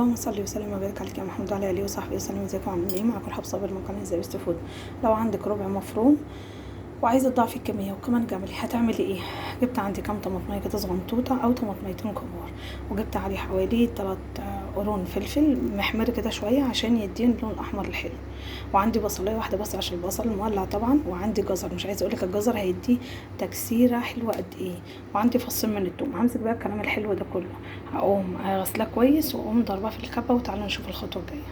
اللهم صل وسلم وبارك عليك يا محمد وعلى اله وصحبه وسلم. ازيكم عاملين ايه؟ معاكم الحب صابر من قناة The Best Food. لو عندك ربع مفروم وعايزه تضاعفي الكمية وكمان جملي، هتعملي ايه؟ جبت عندي كام طماطميه كده صغنطوطه او طماطميتين كبار، وجبت عليه حوالي 3 قرون فلفل محمر كده شوية عشان يديني اللون الاحمر الحلو، وعندي بصلايه واحدة بس عشان البصل مولع طبعا، وعندي جزر، مش عايزه اقولك الجزر هيديه تكسيره حلوة قد ايه، وعندي فصين من الثوم. همسك بقى الكلام الحلو ده كله، هقوم غسلاه كويس واقوم ضرباه في الكبه، وتعالوا نشوف الخطوة الجاية.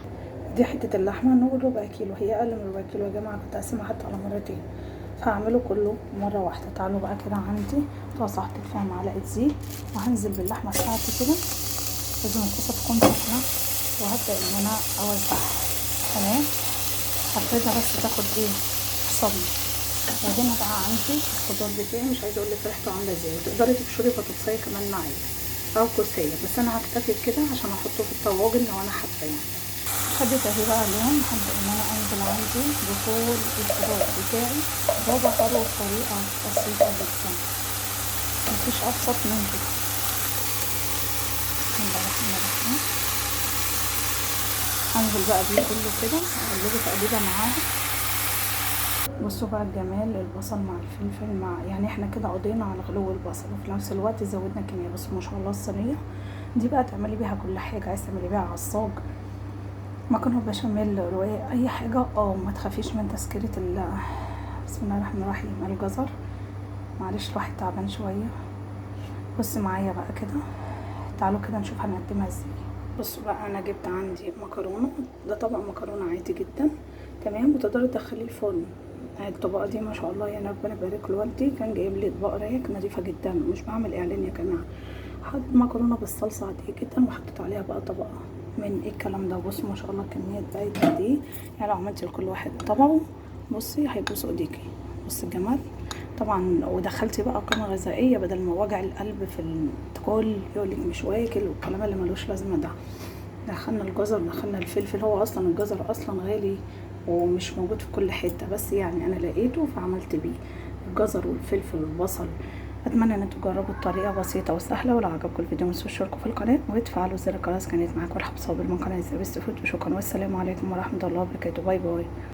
دي حتة اللحمة نقول ربع كيلو، هي اقل من ربع كيلو يا جماعة، كنت قاسمها حتى على مرتين، فهعمله كله مرة واحدة. تعالوا بقى كده، عندي طاسه حطيت فيها معلقه زيت، وهنزل باللحمه بتاعتي كده، لازم الطاسه تكون سخنة، وهبدا ان انا اوزعها. تمام، هفردها بس تاخد ايه صدمة. وهنا بقى عندي الخضار بتاعي، مش عايزه اقول لك ريحته عامله ازاي، وتقدري تبشري بطاطسيه كمان معايا او كوسيه، بس انا هكتفي بكده عشان احطه في الطواجن لو انا حابة يعني. خدت اهي بقى لون، هبدا ان انا انزل عندي بكل الخضار بتاعي وبقره بطريقة بسيطة جدا، مفيش ابسط من كده. بسم الله الرحمن الرحيم. هنزل بقى بيه كله كده، اقلبه تقليبه معاها. بصوا بقى الجمال، البصل مع الفلفل مع يعني احنا كده قضينا على غلو البصل، وفي نفس الوقت زودنا كمية. بس ما شاء الله الصينية دي بقى تعملي بيها كل حاجة، عايزه تعملي بيها عصاج، مكرونه بشاميل، رواق، اي حاجة. ما تخافيش من تسكيره بسم الله الرحمن الرحيم الجزر، معلش الواحد تعبان شوية. بص معايا بقى كده، تعالوا كده نشوف هنقدمها ازاي. بصوا بقى، انا جبت عندي مكرونه، ده طبق مكرونه عادي جدا، تمام، وتقدري تدخليه الفرن. الطبقة دي ما شاء الله يعني ربنا يبارك لوالدي، كان جايب لي اطباق رايق نظيفة جدا، مش بعمل اعلان يا جماعة. حط مكرونه بالصلصه عادية جدا، وحطيت عليها بقى طبقه من ايه الكلام ده. بصوا ما شاء الله كمية بقت قد ايه، يعني لو عملتي لكل واحد طبقه بصي هيبوسوا ايديكي. بصي الجمال طبعا. ودخلتي بقى قيمة غذائية بدل ما وجع القلب في الكل يقولك مش واكل والكلام اللي ملوش لازمه ده. دخلنا الجزر، دخلنا الفلفل، هو اصلا الجزر اصلا غالي ومش موجود في كل حتة، بس يعني انا لقيته فعملت بيه الجزر والفلفل والبصل. اتمنى ان انتوا تجربوا الطريقة، بسيطة وسهلة. ولو عجبكم الفيديو ما تنسوش تشتركوا في القناة وتفعلوا زر الجرس. كانت معاكم رحاب صابر من قناة The Best Food، وشكرا والسلام عليكم ورحمة الله وبركاته. bye bye.